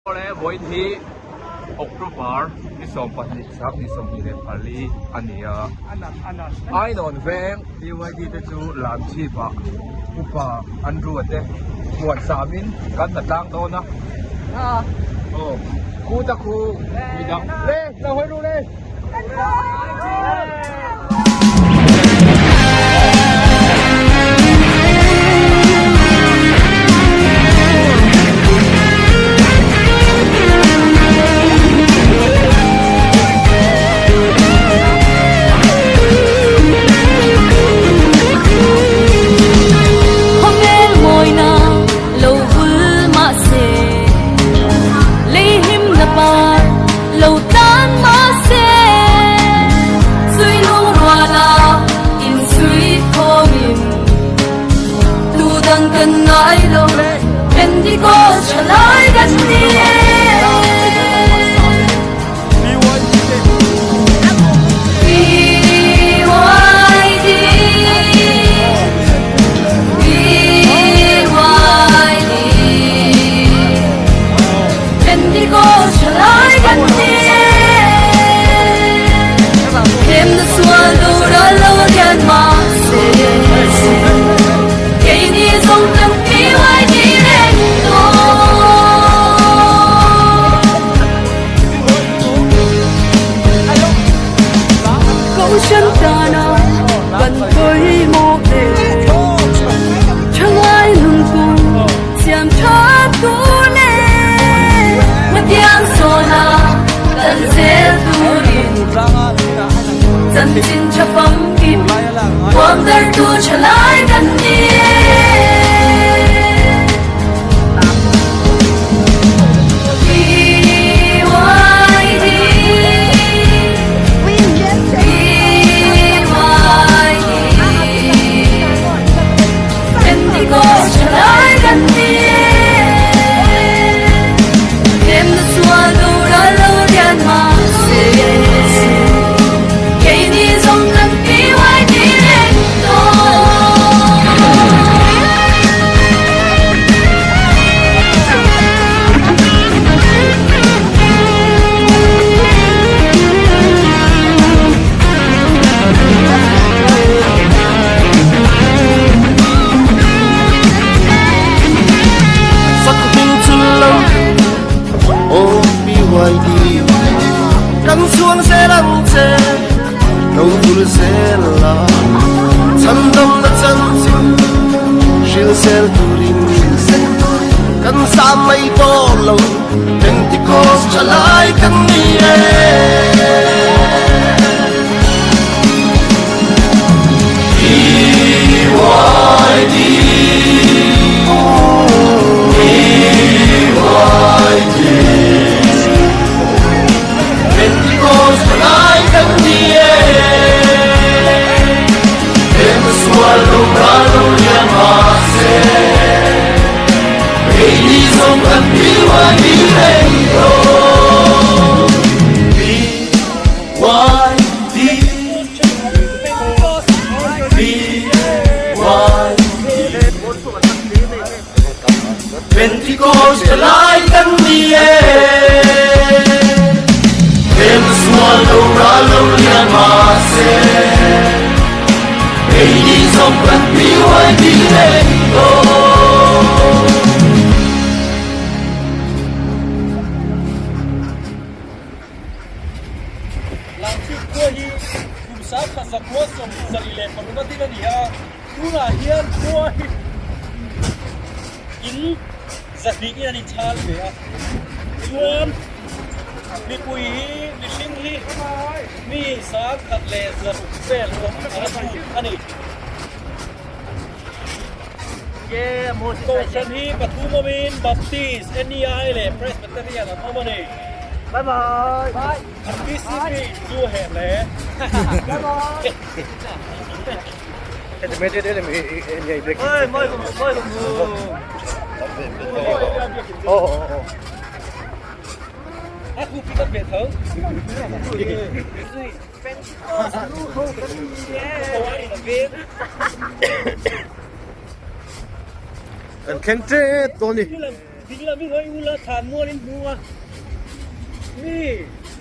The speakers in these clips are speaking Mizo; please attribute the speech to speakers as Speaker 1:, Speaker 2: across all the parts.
Speaker 1: Awle vawiin hi October ni 12 2024 a ni a, Ainawn veng BYD te chu Lamchhip ah upa Andrew a te huan samin kan hna tlang dawn a, aw khuta khu midang le lo hawi ru le.
Speaker 2: Khawvel mawina lo vul mahse lei hlimna par Lo tan mahse zui lung ruala inchhui thawmin tu dang kan ngai lo Pentecost tha lai kan ni e. BYD BYD Pentecost tha lai kan ni e. Hemna sual tura lo lian mahse keini zawng kan BYD reng dawn. Kohhran tana kan pawimawh hle. Thangai nungkung siam tha tur le. Hmatiang sawna kan zel turin chanchin tha famkim huam dartu thalai kan ni e. BYD BYD Pentecost thalai kan ni e. Hemna sual tura lo lian mahse keini zawng kan BYD reng dawn.
Speaker 3: Sak hming chul lo aw BYD kan chuang zel ang che lo vul zel la chhan dam na chanchin hril zel turin kan sam mai dawn lo Pentecost thalai kan ni e. BYD BYD Pentecost thalai kan ni e. Em sual lo ra lo lian mahse keini zawng kan BYD reng dawn. BYD BYD Pentecost thalai kan ni e. Em sual lo ra lo lian mahse keini zawng kan BYD reng dawn.
Speaker 4: Langchhip khua hi kum sangkhat zakua 76 a din a ni a, tunah hian khua hi in zahnih in an inchhal ve a, chuan mipui hi mihring hi mi 1100 vel awm an phut a ni. Kohhran hi pathum awmin Baptist, NEI leh Presbyterian an awm a ni.
Speaker 5: Bye bye.
Speaker 4: PCB chu heh hle. A khu pi kan ve tho.
Speaker 3: Kan thleng tep dawn a ni.
Speaker 4: Dinglam in hawi ula thlan mual in hmu a, mi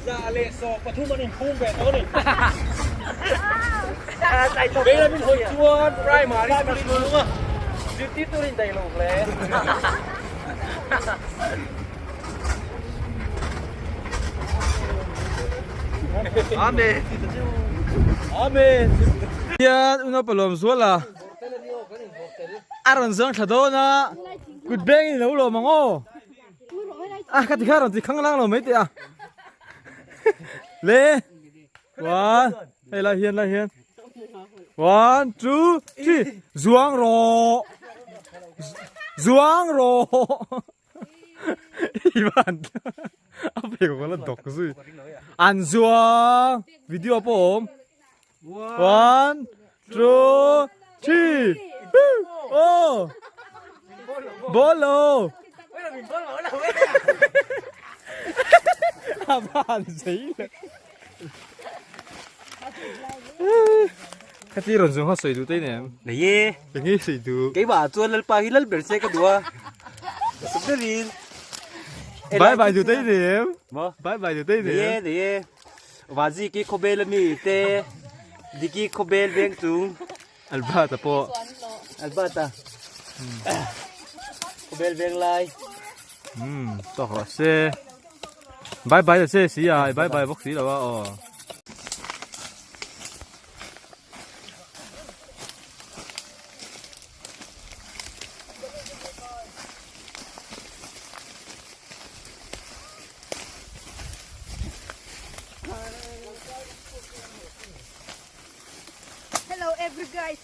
Speaker 4: 113 an inphum ve tawh a ni. Veilam in hawi chuan primary school in hmu a, zirtirtu in daih lo hle.
Speaker 1: Amen. Amen.
Speaker 6: Hian unaupa lawm zual a. A rawn zawng thla dawn a, kut beng in lo lawm ang aw. A ka ti kha rawn ti khang lang lo mai teh a. Le one hei lai hian lai hian one two three zuang rawh zuang rawh Ivan a pe ko la dok zui an zuang video pawh awm One, two, three. Oh. Bolo. A van zei le. Ka ti rawn zung ha sawi duh te nem.
Speaker 4: Nei e.
Speaker 6: Eng nge sawi duh?
Speaker 4: Keimah chuan Lalpa hi lal ber che ka duh a. Sum berin.
Speaker 6: Bye bye duh te nem.
Speaker 4: Maw?
Speaker 6: Bye bye duh te nem.
Speaker 4: Nei e, nei e. Vaziki khawbel ami te Diki khawbel veng chung
Speaker 6: Albert-a pawh
Speaker 4: Albert-a khawbel veng lai
Speaker 6: Umm tawk rawh se Bye bye ta che si a bye bye bawk si lo a aw.
Speaker 7: Hello every guys.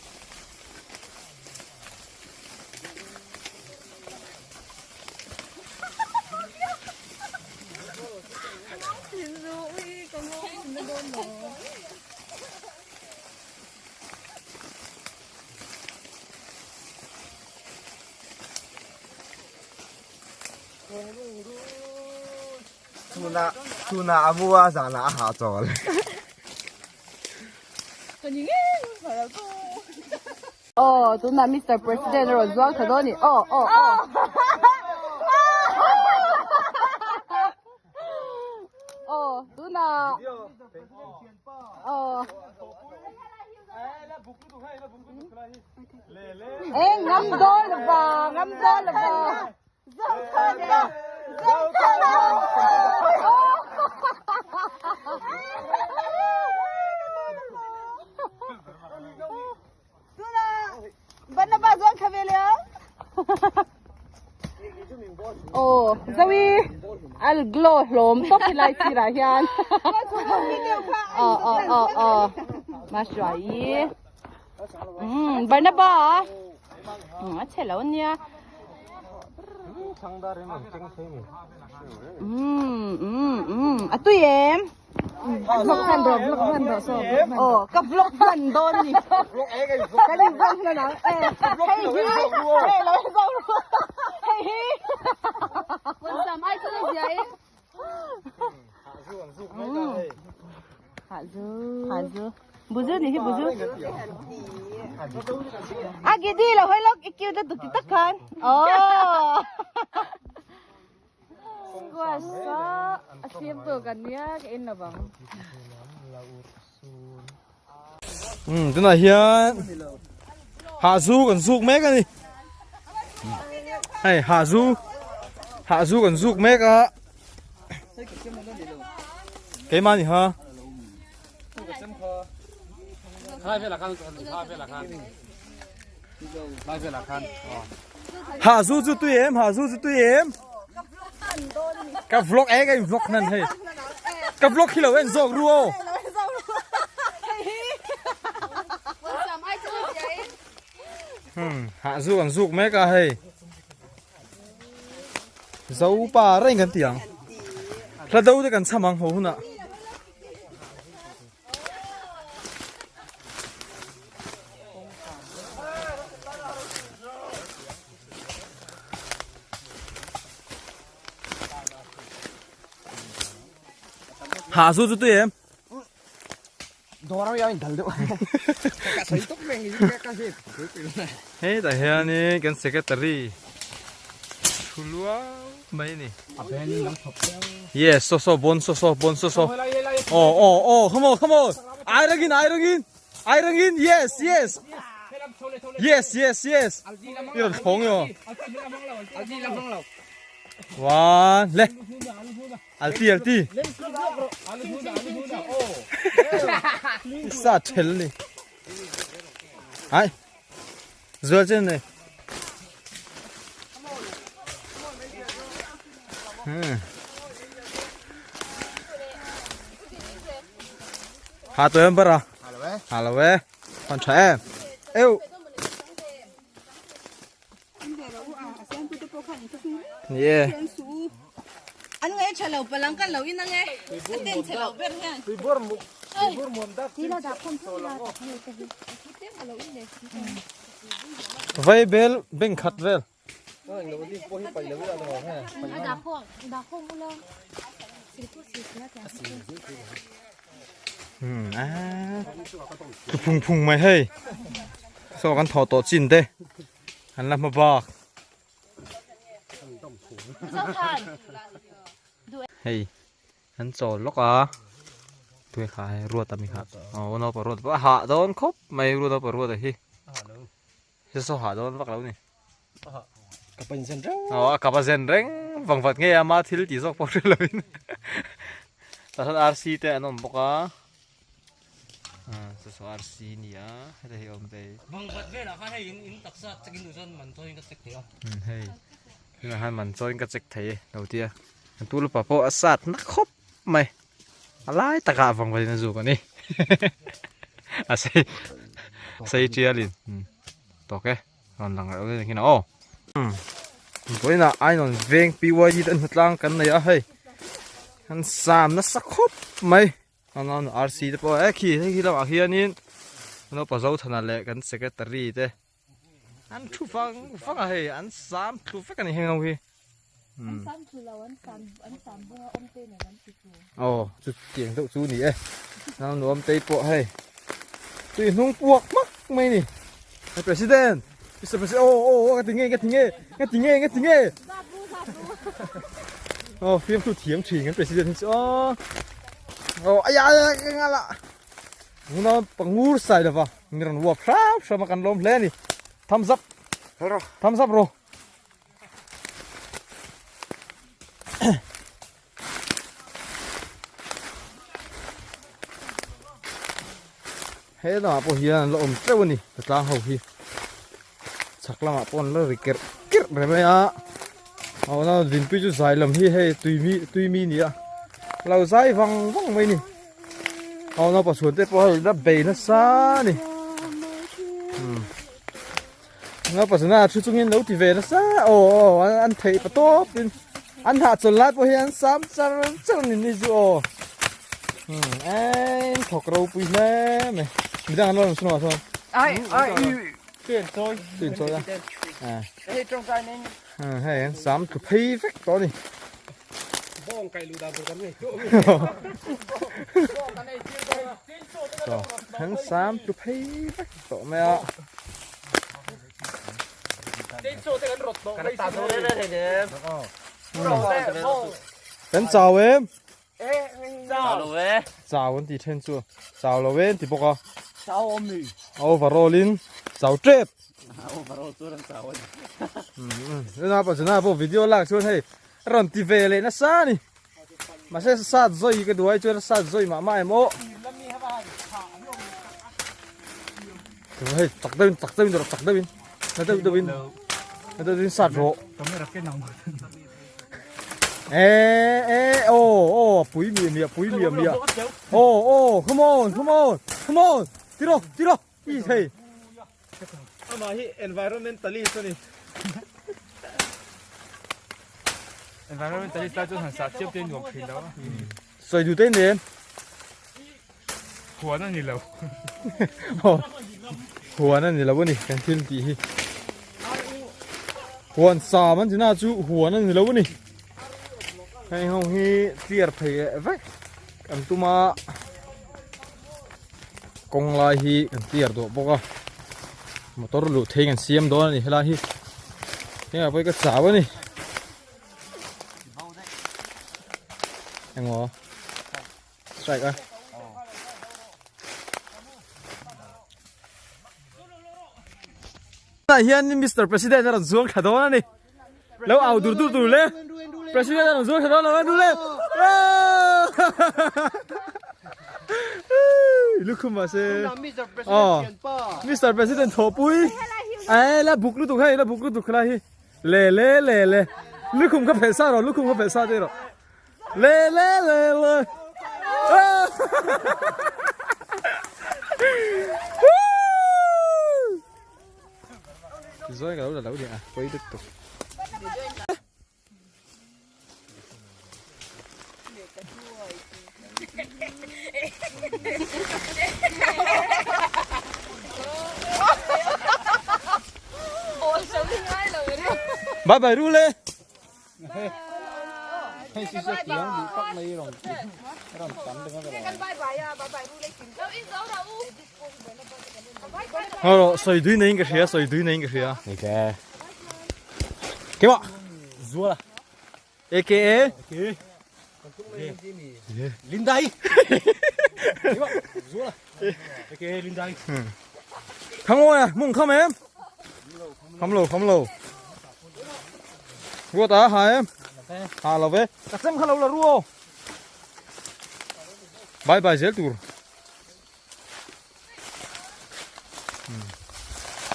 Speaker 1: Chhunah chhunah a mu a zanah a hahchawl.
Speaker 7: Aw tunah Mister President a rawn zuang tha dawn a ni aw aw aw. Aw tunah aw. Ê ngâm đôi là bà ngâm đôi là bà Aw Zoe al glow hlawm tawp helai sirah hian aw aw aw aw Mahruaii umm Barnaba umm a chhe lo ania umm umm umm a tui em. Vlog hman rawh vlog hman rawh saw aw ka vlog hman dawn ni ka ni vlog hman ang e hei hi hei lo zo ru hei hi sam ai chu zia e ha zu ha zu buzu ni hi buzu a gidi lo hoi lok ikiu da tu ti tak khan oh Squash a a siam tur kan nia ka en lo vang.
Speaker 6: Umm tunah hian hahzu kan zuk mek a ni hei hahzu hahzu kan zuk mek a keimah ni ha. Ha zu chu tui em ha zu chu tui em ka vlog e ka in vlog nan hei ka vlog hi lo en zawk ru aw hmm ha zu kan zuk mek a hei zo pa reng kan ti ang hla do te kan cham ang ho hunah Hạ zu chu tui em? Hetah hianin kan secretary. thu luau mai a ni. Yes saw saw bon saw saw bon saw saw aw aw aw come on come on ai rangin ai rangin ai rangin yes yes yes yes yes i rawn thlawng emaw one le alti alti sa thel ni ai Zual chen này. Hà tôi em bắt à? Hà là về. Còn trẻ em. Yêu. Yeah.
Speaker 7: An ngai tha lo palang kan lo in ange. A ten chhe lo ber hian.
Speaker 6: Vai bel beng khat vel. Hmm a thu phung phung mai hei. Saw kan thaw tawh chin te an la hma bak. Hei an chawl lawk a tui kha hei ruat a mi kha aw naupa ruat pawh a hah dawn khawp mai ruat naupa ruat a hi he saw hah dawn vak lo ni aw a kap a zen reng vang vat ngei a ama thil tih zawk pawh hre lovin tah hian arsi te an awm bawk a. Chu chu RC a ni a heta hi a awm ve.
Speaker 4: Vangvat velah khan hei in in taksa check in duh chuan man chawiin ka check thei a.
Speaker 6: Umm hei tunah hian man chawiin ka check thei e lo tia kan tu lupa pawh a sat na khawp mai a lai takah vangvat in a zuk a ni a sei sei tialin umm tawk e rawn lang reuh zel engin a aw. Umm vawiinah Ainawn veng PYD te an hnatlang kan nei a hei an sam nasa khawp mai. An RC te pawh e khi hei khi lamah hianin naupa Zothana leh kan secretary te an thu vang vang a hei an sam thlu vek a ni heng ho hi.
Speaker 7: An sam thlu lo an sam an sam bunga awm te nen an ti thlu.
Speaker 6: Aw chu tiang deuh chu ni e. Nau nuam te pawh hei tui hnung puak hmak mai ni. Hei president Mister President aw aw aw ka ti nge ka ti nge ka ti nge ka ti nge. Aw fiamthu thiam thin kan president hi chu aw. Aw aya aya ka ngala. Nguna pangur sai lova mi rawn uap hrap hrap a kan lawm hle a ni. Thumbs up. Thumbs up ro. He lamah pawh hian an la awm teuh a ni tlang ho hi chhak lamah pawh an la ri kerh kerh reng mai a awna dinpui chu zai lam hi hei tui mi tui mi a ni a lo zai vang vang mai a ni awna pasûn te pawh hei la bei nasa a ni. Nga pasana thu chungin lo ti ve nasa aw aw an theih pa tawp in an hahchawl lai pawh hi an sam char char a ni ni chu aw hmm eng thawk ropui hle mai midang an lo awm chhunah chuan
Speaker 5: ai ai tuen chawi
Speaker 6: tuen chawi a
Speaker 5: hei tawngtai nen
Speaker 6: hei an sam thu phei vek tawh a ni
Speaker 4: bawng kai lu dan tur kan nei
Speaker 6: an sam thu phei vek tawh mai a. Kan chau em? Chau an ti then chu. Chau lo e an ti bawk a.
Speaker 5: Chau awm ni.
Speaker 6: Overall in chau tep.
Speaker 5: Overall chu an chau a ni.
Speaker 6: Ena pa chuna pawh video lak chuan hei rawn ti ve leh nasa a ni. Mahse sat zawi ka duai chuan sat zawi mah mah em aw. Hei chak deuhin chak deuhin rawh chak deuhin na deuh deuhin na deuh deuhin sat rawh. E e aw aw pui miah miah pui miah miah aw aw come on come on come on tiraw tiraw i hei.
Speaker 1: Amah hi environmentalist a ni. Environmentalist lai chuan han sah chiam te nuam thin lo a.
Speaker 6: Sawi duh te nen.
Speaker 1: Huan a ni lo.
Speaker 6: Huan a ni lo a ni kan thil tih hi. Huan sam an tina chu huan a ni lo a ni. Hei ho hi clear phei leh vek kan tum a. Kawng lai hi kan clear duah bawk a. Motor luh thei kan siam dawn a ni helai hi. Hengah pawh hi ka chau a ni. Engmaw? Strike a. Tunah hian Mister President a rawn zuang thla dawn a ni. Lo au dur dur tur le. President a rawn zuang thla dawn lo en le. Lukhum ah se. Oh. Mister President thawhpui. Ai la buk lutuk hei la buk lutuk khalai hi. Le le le le. Lukhum kha phelh sa rawh lukhum kha phelh sa te rawh. Le le le le. Zawi ka lo la lo ni a pawi deuh tawp. Bye bye ru le. Hei si se tiang duh tak mai rawn rawn tam deuh a Haro sawi dui nei in ka hria sawi dui nei in ka hria. Ni ke. Keimah. Zuala. AKA.
Speaker 5: Lindai. Keimah. Zuala. AKA Lindai.
Speaker 6: Thangawia mung kham em? Kham lo kham lo. Ruat a ha em? Ha lo ve. Ka chem kha lo la ruo. Bye bye zel tur.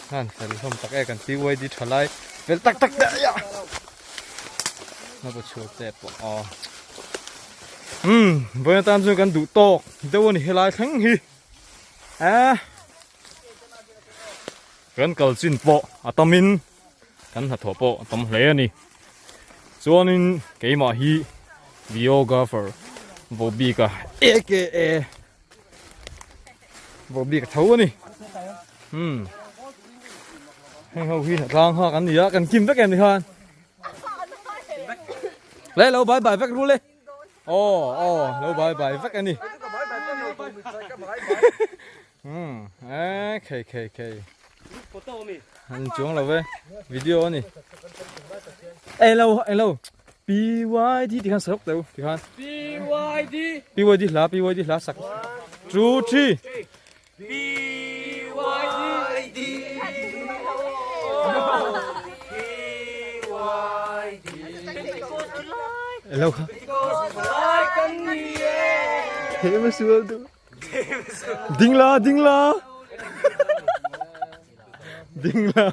Speaker 6: Han fel hlawm tak e kan PYD tha lai fel tak tak te ya na bu chhuak te pawh a um vawiin atan chuan kan duh tawk deuh a ni helai thleng hi e kan kal chin pawh a tamin kan hnathawh pawh a tam hle a ni chuanin keimah hi videographer Bobika aka Bobika tho a ni um heng ho hi tlang ha kan ni a kan kim vek em ni khan le lo bye bye vek rule aw aw lo bye bye vek a ni Um eh khei khei khei an chuang lo ve video ani eh lo eh lo PYD ti khan sak teu ti khan
Speaker 4: PYD
Speaker 6: PYD hla PYD hla sak 2 3
Speaker 4: PYD
Speaker 6: eh lo kha thế mà xưa tu Ding la, ding la. Ding la.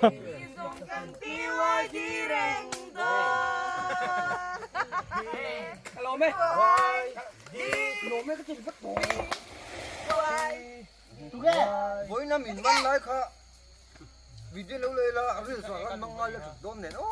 Speaker 5: Vawiin min man lai kha video lo lei la a ril zawh khan mang ngai la thut dawn nen aw.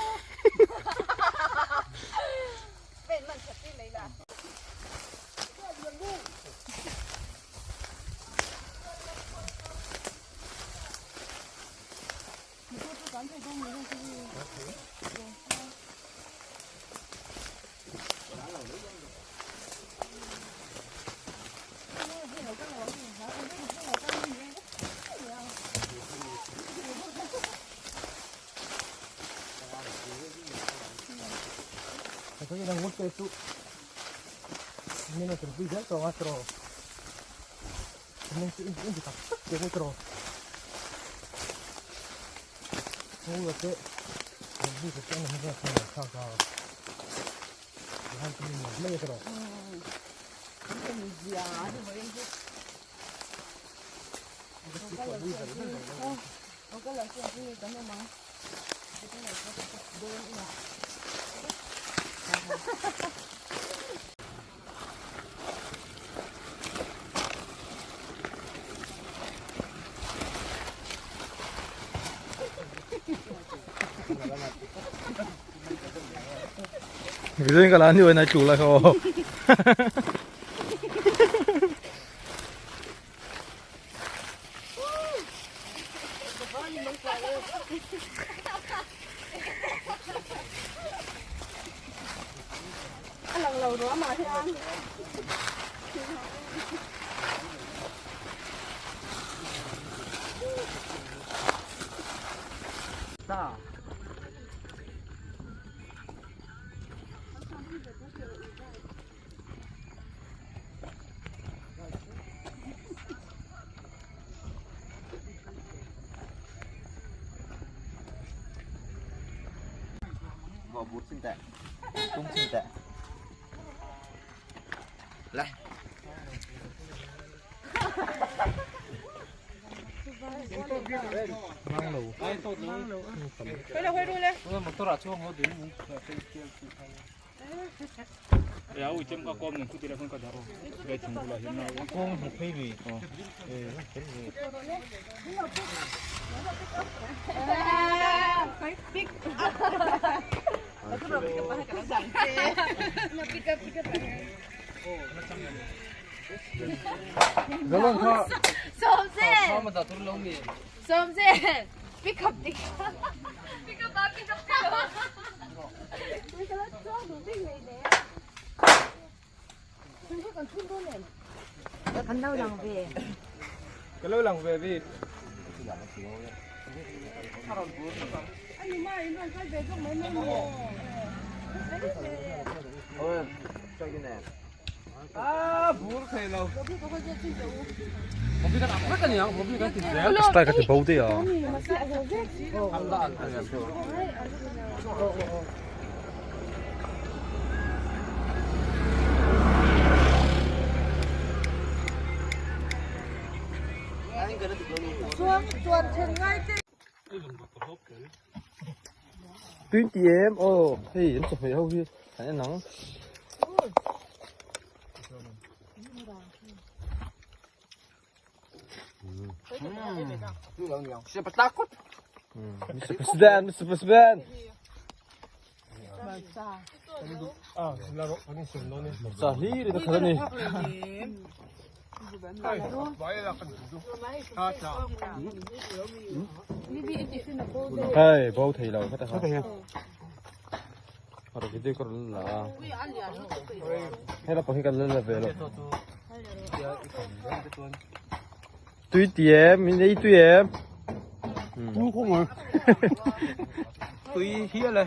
Speaker 6: Video in ka la ni oi nai tlu lai kha aw.
Speaker 5: bur chin teh. Tum chin teh. Le.
Speaker 2: Sawmze pick up pick up pick up pick up
Speaker 7: Kan lo lang ve.
Speaker 1: Ka lo lang ve bik.
Speaker 6: Style ka ti bo te a. Tuyên ti em ô hei an chawhmeh ho hi an en ang. Mr. President, Mr. President. Sa hlir in a khat a ni. Hei, bo thei lo khat a kha. Rawh video ka rawn la a. Hei la pawh hi kan la la ve lo. Tui ti em, min ei tui em.
Speaker 1: Tu khawng a. Tui hial e.